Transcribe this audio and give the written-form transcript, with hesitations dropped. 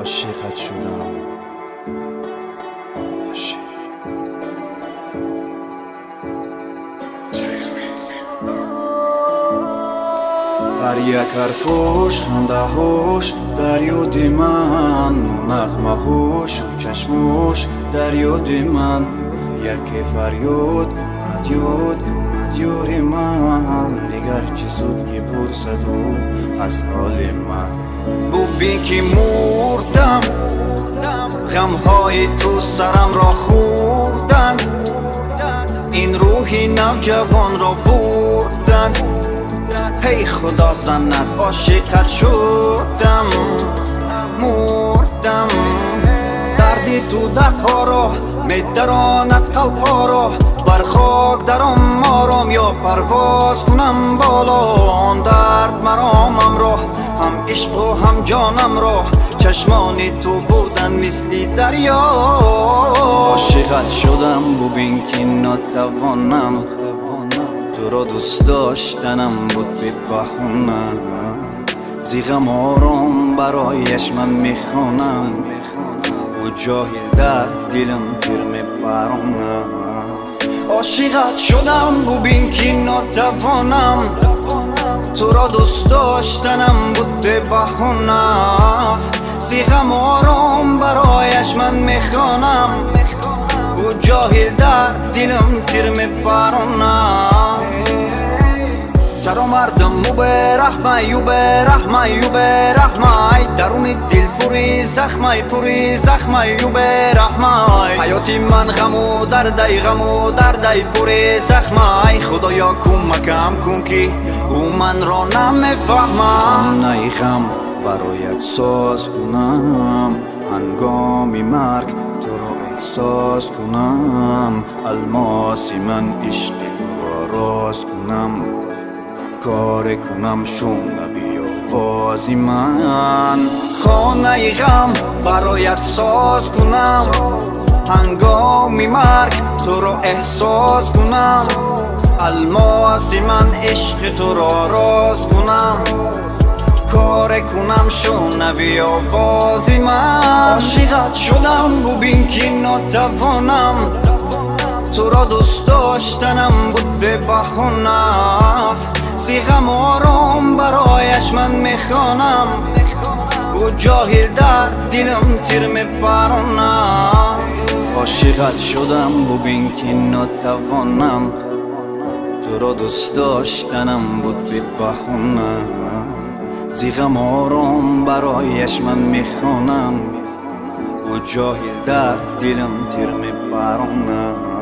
Ошиқат шудам. Ошиқ. Ҳар як ҳарфуш, хандаҳуш дар ёди ман, нағмаҳушу чашмуш дар ёди ман. Яке фарёд кунад, ёд кунад ёри ман, дигар чӣ суд ки пурсаду аз ҳоли ман. Бубин ки мурдам, ғамҳои ту сарамро хӯрданд, ин рӯҳи навҷавонро бурданд. Эй Худо занад, ошиқат шудам, мурдам. Дарди ту дардҳоро медаронад қалбҳоро, бар хок даром ором ё парвоз кунам боло. Он дард маромамро, ҳам ишқу ҳам ҷонамро, чашмони ту бурдан мисли дарё. Ошиқат шудам, бубин ки нотавонам, туро дӯст доштанам буд бебаҳона. Зи ғам ором барояш ман мехонам, ӯ ҷоҳил дар дилам тир мепаронад. Ошиқат шудам, бубин ки нотавонам, туро дӯст доштанам буд бебаҳона. Зи ғам ором барояш ман мехонам, ӯ ҷоҳил дар дилам тир мепаронад. Чаро мардум ӯ бераҳмай, ӯ бераҳмай, ӯ бераҳмай? Даруни дил пури захмай, пури захмай, ӯ бераҳмай. Ҳаёти ман ғаму дардай, ғаму дардай, пури захмай. Худоё, кӯмакам кун, ки ӯ манро намефаҳмад. Хонаи ғам бароят соз кунам, ҳангоми марг туро эҳсос кунам. Алмоси ман, ишқи туро роз кунам, коре кунам, шунави овози ман. Хонаи ғам бароят соз кунам, ҳангоми марг туро эҳсос кунам. Алмоси ман, ишқи туро роз кунам, коре кунам, шунави овози ман. Ошиқат шудам, бубин ки нотавонам, туро дӯст доштанам буд бебаҳона. Зи ғам ором барояш ман мехонам, ӯ ҷоҳил дар дилам тир мепаронад. Ошиқат шудам, бубин ки нотавонам, туро дӯст доштанам буд бебаҳона. Зи ғам ором барояш ман мехонам, ӯ ҷоҳил дар дилам тир мепаронад.